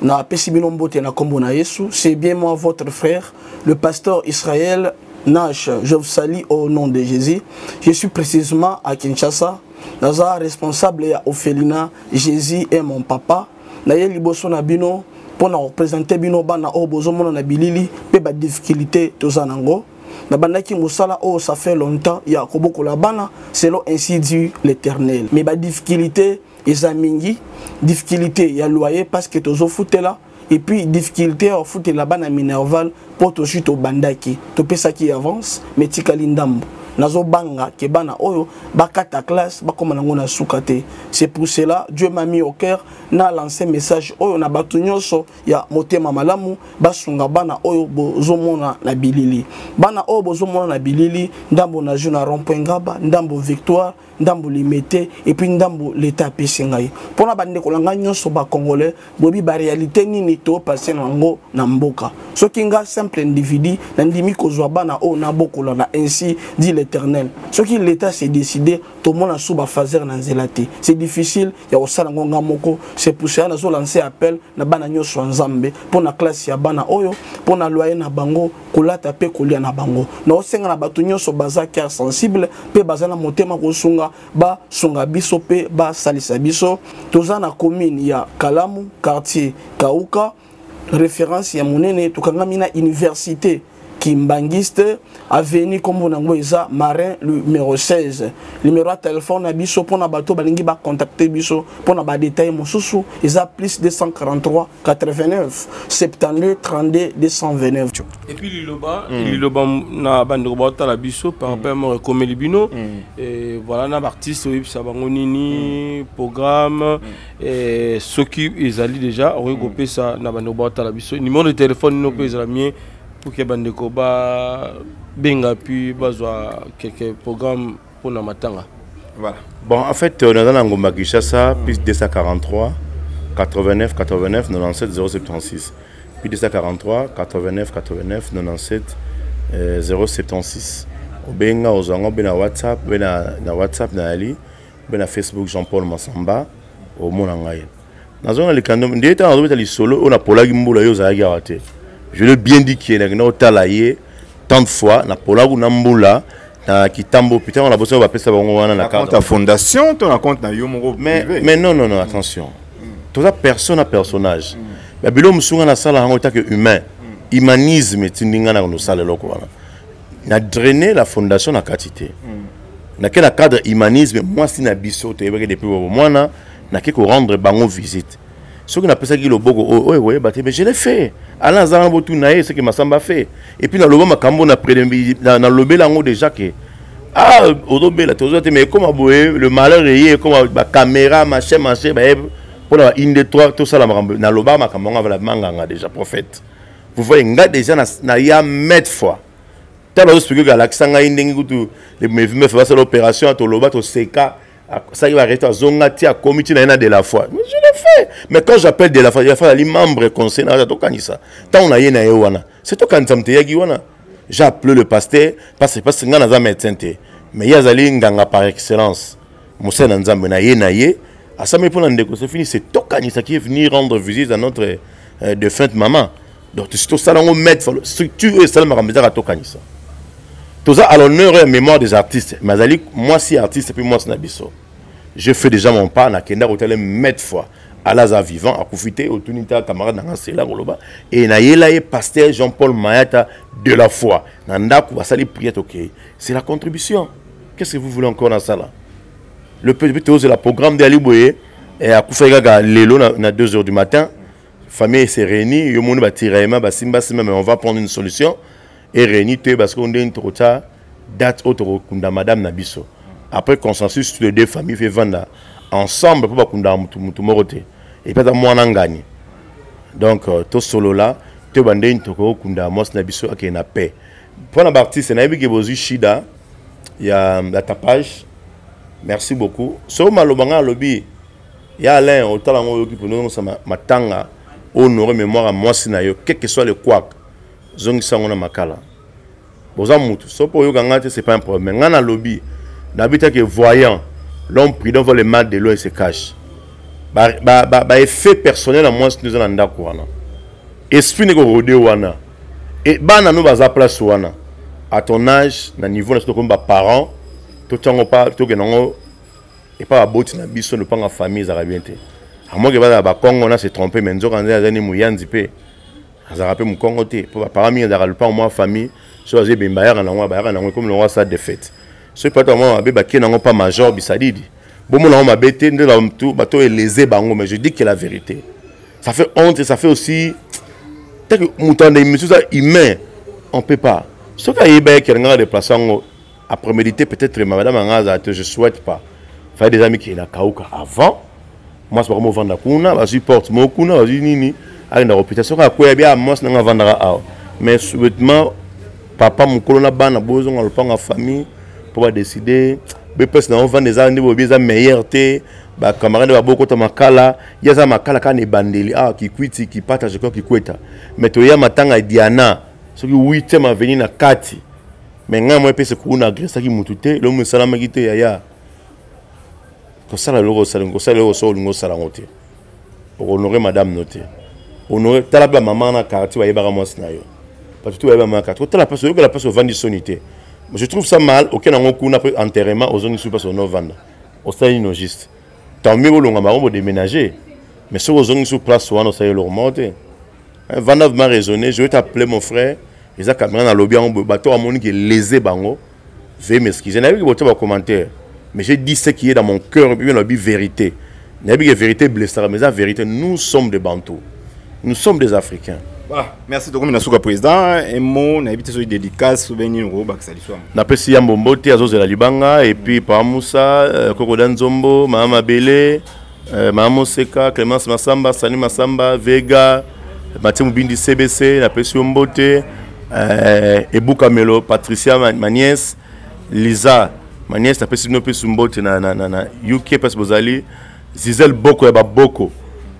Speaker 13: Na pesi bino mbote na kombo na Yesu. C'est bien moi votre frère, le pasteur Israël Nash. Je vous salue au nom de Jésus. Je suis précisément à Kinshasa. Naza responsable ya orphelinat Jésus est mon papa. Na ye liboso na bino pour na représenter bino bana oyo bozomona na bilili pe ba difficulté toza nango. Nabandaki mosala oyo ça fait longtemps ya kobokola bana selon ainsi dit l'Éternel. Mais ba difficulté eza mingi, difficulté ya loyer parce que tozofutela et puis difficulté ya kofutela bana Minerval po tozwi tobandaki topesaki avance mais tikali ndambo. Nazobanga ke bana oyo bakata classe bakoma nango na suka te. C'est pour cela Dieu m'a mis au cœur na lancer message oyo na bato nyonso ya motema malamu basunga bana oyo bozomona na bilili. Bana oyo bozomona na bilili, ndambo na jeu na rond-point Ngaba, ndambo Victoire, ndambo Limete et puis ndambo l'État apesi ngai. Mpona bandeko na ngai nyonso ba Congolais, boyebi ba réalité nini to passer na yango na mboka. Soki nga simple individu nandimi kozwa bana oyo nabokola na ainsi dit l'Éternel. Soki l'État s'est décidé, tomona sous ba phaser na nzela te. C'est difficile ya kosala ngo nga moko. C'est pour cela nazo lancer appel na bana nyonso ya Nzambe mpona classe ya bana oyo, mpona loyer na bango, kolata pe kolia na bango. Naosenga na bato nyonso baza cœur sensible pe baza na motema kosunga, basunga biso pe basalisa biso. Toza na commune ya Kalamu, quartier Kauka, référence ya monene, tokangami na université Kimbanguiste avenue kombo nango eza Marin numéro 16. Numéro ya téléphone na biso pona bato balingi ba contacter biso pona ba détails mosusu eza plus 243 89 72 32 229.
Speaker 10: Et puis liloba liloba na bandeko baotala biso par rapport mm. ekomeli bino et voilà na artiste oyebisa bango nini programme et soki ezali déjà okoki kopesa na bandeko baotala biso numéro de téléphone nino mpe ezala mie pour que bandeko babenga puis bazwa quelques programmes mpona matanga.
Speaker 9: Voilà.
Speaker 1: Bon, en fait, naza na Ngomba Kinshasa, plus 243 89 89 97 076. Plus 243 89 89 97 076. Obenga ozwango be na WhatsApp, be na WhatsApp na ali, be na Facebook Jean-Paul Massamba, omona ngai. Nazonga likando nde ntango nazobeta lisolo oyo napolaki mbula yo ozalaki awa te. Je l'ai bien dit que nakenda kotala ye tant de fois, napolaki na mbula na kitambo putain na boso bapesa bango wana na
Speaker 9: compte ya fondation to na compte na yo moko
Speaker 1: mais, mais non non non attention, toza personne na personnage. Ba bilo mosusu nga nasala yango tant que humain, humanisme etindi nga na kosala eloko wana na drainer la fondation na kati te. Nake na cadre humanisme, mwasi na biso toyebaki depuis bobo mwana, nake korendre bango visite. Soki napesaki loboko oyo oyo ekoyeba te, mais je l'ai fait. Ala aza wana, botuna ye soki Masamba fait. Et puis naloba makambo nalobela yango déjà ke ah ozobela tozoya te, mais ekoma boye, le malheur eye, ekoma bacaméra machin machin, baye mpona ba 1 2 3 tosala makambo. Naloba makambo yango avala manganga déjà prophète. Vous voyez nga déjà na ya maintes fois tala ozoexplike ke alakisa ngai ndenge kutu mefe basala opération, toloba toseka, asalaki barete, azonga ti akomi ti na ye na de la foi. Mais je l'ai fait. Mais quand j'appelle de la foi, de la foi azali membre conseil na tokanisa ntango na ye na ye wana, c'est tokanisa moto eyaki wana. J'ai appelé le pasteur parce que ngai naza médecin te, mais ye azali nganga par excellence, mosali na Nzambe. Na ye na ye asami mpo na ndeko, c'est fini. C'est tokanisa qui est venu rendre visite à notre défunte maman. Donc tosala yango maître structure oyo esalamaka ezaka tokanisa. Toza à l'honneur et mémoire des artistes, mais azali mwasi artiste mpe mwasi na biso. Je fais déjà mon pas, nakenda kotala maintes fois. Ala aza vivant, akufi te. Otuni ta camarade nanga Sela koloba e nayela ye pasteur Jean-Paul Mayata de la foi na ndako, basali prière, tokei. C'est la contribution. Qu'est-ce que vous voulez encore nasala? Le petit tozela programme de ali boye akufaki kaka lelo na 2 heures du matin. Famille s'est réunie, yo moni batiraillement, basimba simba, mais on va prendre une solution et réunie te parce qu'on ndenge tokotya date oyo tokokunda madame na biso après consensus tous les deux familles fait vanda ensemble mpo bakundaka mutu mutu moko te et puis aza mwana ngani. Donc tosolola toyeba ndenge tokokunda mwasi na biso akende na paix. Mpo na baartiste nayebi ke bozwi shida ya tapage. Merci beaucoup. So maloba ngai alobi ya Alain otala yango, oyoki mpo ozongisa matanga, honore mémoire ya mwasi na yo, quel que soit le couac, zongisa yango na makala. Boza mutu so mpo oyoka ngai te, c'est pas un problème. Ngai nalobi nabi take voyant, l'homme prudent voit le mal de loin et se cache. Baeffet ba personnel ya mwasi eza na ndako wana, esprit ndenge orode wana e bana no baza place wana. À ton âge na niveau na so tokomi baparent, totiango pa tokende yango epa baboti na biso. Lopanga famille ezalaka bien te, amoke bazala bakongo na se trompe, mais nzoka nde aza ni moyanzi mpe azalaka mpe mokongo te, mpo baparent mingi azalaka lopango mwa famille. So bazwi ebemba, bayaka nango, bayaka nango ekomi nango asala de fête. Soki pata mwa mabe, bakie nango pa major bisadidi, bomona yango mabe te nde bato elese bango. Mais je dis que la vérité, ça fait honte et ça fait aussi que moto anda émission eza humain, on peut pas. Soki ayeba ekele ngaka déplace yango à préméditer, peut-être madame anga azala te, je souhaite pas. Fallait déjà mikili na kauka avant mwasi bakomi ovanda kuna, bazwi porte moko kuna, bazwi nini, akenda hôpital. Soki akweya bia mwasi nanga avandaka awa. Mais subitement papa mokolo na bana bozonga lopango ya famille mpo badeside bepesi nango vanda eza nde boyebi eza meilleur te. Bacamarade babokota makala, ye aza makala kaka na ebandeli awa Kikwiti Kipata, je crois Kikweta. Mais toya matanga ya Diana soki 8e avenue na kati. Mais ngai mo epesa kuna agressaki mutu te, lomo esalamaki te. Yaya kosala eloko osala, kosala eloko so olingi osala yango te, okohonore madame no te. Honore tala mpe bamama na quartier bayebaka mwasi na yo, bato tu bayeba mama quartier. Kotala mpasi, oyokela mpasi, ovandi soni te. Je trouve ça mal. Okende yango kuna mpe enterrement, ozongisi mpasi ono ovanda, osali nino juste. Tant mieux bolonga bango bodéménager, mais soki ozongisi place wana, osali eloko moko te. Vanda vraiment raisonner. Je vais t'appeler mon frère. Eza caméra na lobi yango bato bamoni ke lese bango. Veuillez m'excuser. Nayebi ke botia ba commentaire. Mais j'ai dit ce qui est dans mon cœur, puis nalobi vérité. Nayebi ke vérité blessera, mais eza vérité. Nous sommes des Bantous. Nous sommes des Africains.
Speaker 9: Voilà. Merci tokomi na suka président. Un mot nayebi te soki dédicace ou bien nini okobakisa lisusu.
Speaker 1: Napesi yambo mbote azozela libanga et puis Papa Moussa, Kokoda Nzombo, Mama Mabele, Mama Moseka, Clémence Massamba, Sani Massamba, Vega, Mathieu Mubindi CBC, napesi yo mbote, Ebuka Melo, Patricia ma nièce, Lisa, ma nièce, napesi bino mpe mbote na UK place bozali, Zizel Boko ya baboko,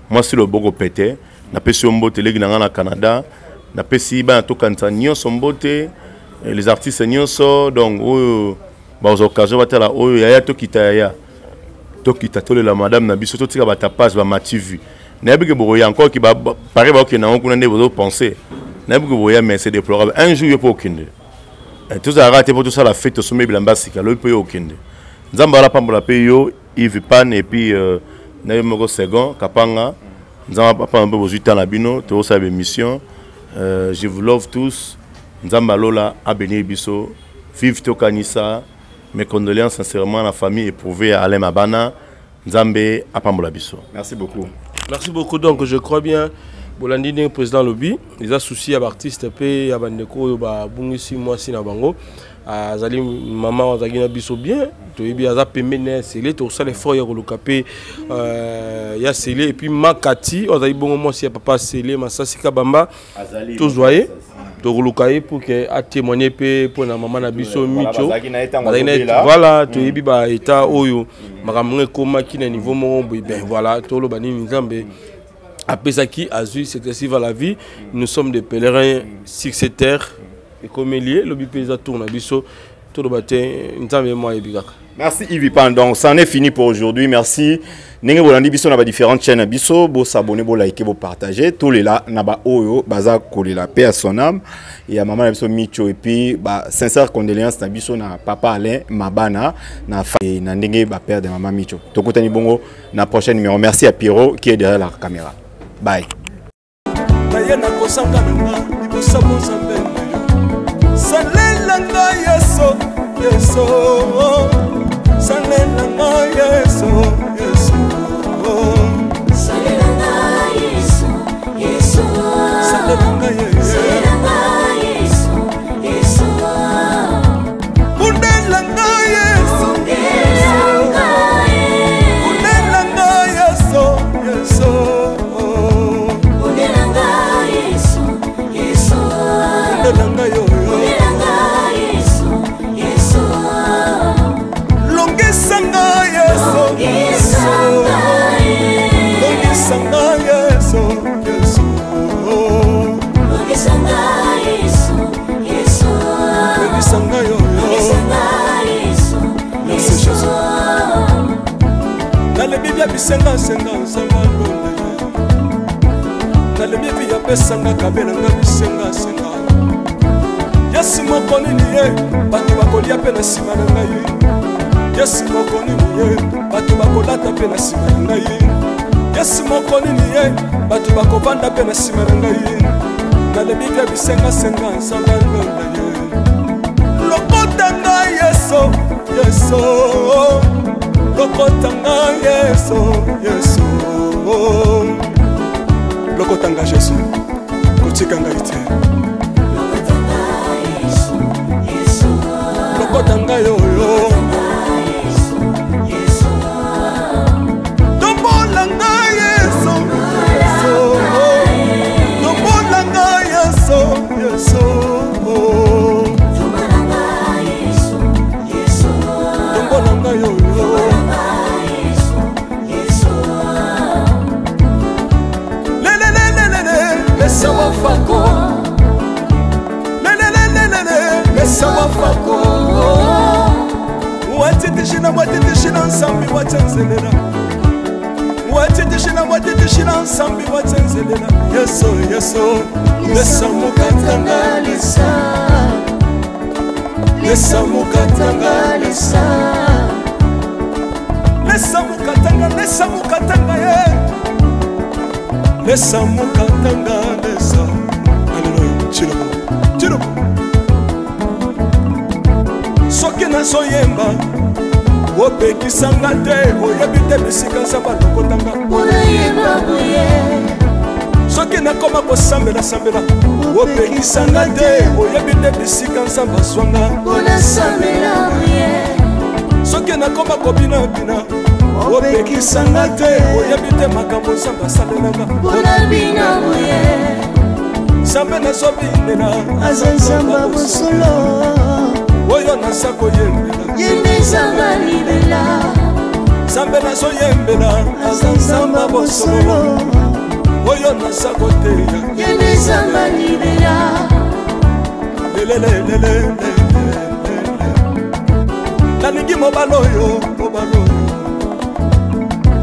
Speaker 1: mwasi loboko pete. Napesi yo mbote leki na nga na Canada, napesi bana tokanisa nyonso mbote, les artistes nyonso, donc oyo bazwa occasion batala oyo yaya tokita yaya tokita tolela madame na biso totika ba tapage ba mati vu. Nayebi ke bokoya encore ki ba pare bakokende yango kuna nde bozo penser. Nayebi ke bokoya mais c'est déplorable. Un jour yo mpo okende. Tozalaka te mpo tosala fête tosombi bilamba sika lobi mpo yo okende. Nzambe ala pambola mpe yo Yves Pan et puis na yo moko second Kapanga. Nzambe apambola mpe bozwi temps na bino tozosala ba émission. Je vous love tous. Nzambe alola a bénir biso. Vive Tokanisa. Mes condoléances sincèrement à la famille éprouvée à Alain Mabana. Nzambe apambola biso.
Speaker 9: Merci beaucoup.
Speaker 10: Merci beaucoup. Donc je crois bien bolandi ndenge président lobi eza souci ya baartiste mpe ya bandeko oyo babungisi mwasi na bango. Azali mama oyo azalaki na biso bien, toyebi aza pembeni na ya Sele, tokosala effort ya koluka mpe ya Sele. Et puis Makati oyo azali bongo mwasi ya papa Sele Masasi Kabamba,
Speaker 9: Azali
Speaker 10: tozwa ye,
Speaker 9: Masasi.
Speaker 10: tokoluka ye pour que atémoigne mpe mpona mama na biso
Speaker 9: Voilà,
Speaker 10: Micho.
Speaker 9: bazalaki na ye ntango
Speaker 10: Bazalaki na ye,
Speaker 9: azobela.
Speaker 10: voilà, toyebi ba état oyo makambo ngo ekomaki na niveau moko boye. Ben voilà, toloba nini Nzambe apesaki azwi, c'est ainsi va la vie. Nous sommes des pèlerins sur cette terre. Et comme il est, lobi pesa tourne biso toloba te Nzambe mwa yebi kaka.
Speaker 9: Merci Yves Pendant, ça en est fini pour aujourd'hui. Merci. Ndenge bolandi biso na ba différentes chaînes biso, bo s'abonner, bo liker, bo partager. Tous les là na ba oyo baza kolela paix à son âme et à maman na biso Micho et puis ba sincère condoléances na biso na papa Alain Mabana na fa et na ndenge ba père de maman Micho. Tokutani bongo na prochain numéro. Merci à Pierrot qui est derrière la caméra. Bye.
Speaker 14: Naye nakosanga na nga liboso ya Nzambe na yo. Salela nga Yesu, Yesu. Salela nga Yesu, Yesu.
Speaker 6: Salela nga Yesu, Yesu.
Speaker 14: Salela nga Yesu.
Speaker 6: Salela nga Yesu, Yesu.
Speaker 14: Bundela nga Yesu.
Speaker 6: Bundela nga Yesu.
Speaker 14: Bundela nga Yesu, Yesu.
Speaker 6: Bundela nga Yesu, Yesu.
Speaker 14: Bundela nga yo, yo.
Speaker 6: Bundela nga Yesu, Yesu.
Speaker 14: Longisa nga Yesu.
Speaker 6: Longisa nga Yesu.
Speaker 14: Longisa nga Yesu, Yesu.
Speaker 6: Longisa nga Yesu, Yesu.
Speaker 14: Longisa nga yo, yo.
Speaker 6: Longisa nga Yesu,
Speaker 14: Merci,
Speaker 6: Yesu.
Speaker 14: Jésus. Nalebi bia bisenga senga nzanga lona ye. Nalebi bia pesanga kabela nga bisenga senga. Yesu moko nini ye, bato bakolia pe na nsima na ngai. Yesu moko nini ye, bato bakolata pe na nsima na ngai. Yesu moko nini ye, bato bakovanda pe na nsima na ngai. Nalebi bia bisenga senga nzanga lona ye. Lokota ngai Yesu, Yesu. Lokota ngai Yesu, Yesu. Lokota ngai Yesu, kotika ngai te.
Speaker 6: Lokota ngai Yesu, Yesu.
Speaker 14: Lokota ngai oyo.
Speaker 6: Yesu, Yesu.
Speaker 14: Tombola ngai Yesu, Yesu. Tombola ngai Yesu, Yesu.
Speaker 6: Tombola ngai Yesu, Yesu.
Speaker 14: Tombola ngai oyo.
Speaker 6: Tombola ngai Yesu, Yesu.
Speaker 14: Le, le, le, le, le, le, lesa wafako. Le, le, le, le, le, le, lesa wafako. Watitishina, watitishina, nsambi, watsenzelela. Watitishina, watitishina, nsambi, watsenzelela. Yesu, Yesu, lesa mokatanga,
Speaker 6: lesa.
Speaker 14: Lesa mokatanga,
Speaker 6: lesa.
Speaker 14: Lesa mokatanga, lesa mokatanga, ye. Lesa mokatanga, lesa. Alléluia. Tshilombo, Tshilombo. Nazoyemba, opekisanga te, oyebi te bisika Nzambe alokotanga. Soki nakoma kosambelasambela, opekisanga te, oyebi te bisika Nzambe azwanga. Soki nakoma kobinabina, opekisanga te, oyebi te makambo Nzambe asalelanga. Nzambe nazobinela
Speaker 7: aza Nzambe bosolo,
Speaker 14: oyo naza koyembela
Speaker 6: ye nde Nzambe libela.
Speaker 14: Nzambe nazoyembela aza Nzambe bosolo, oyo naza koteya
Speaker 6: ye nde Nzambe libela.
Speaker 14: Lelelelele, nalingi mobali oyo, mobali oyo.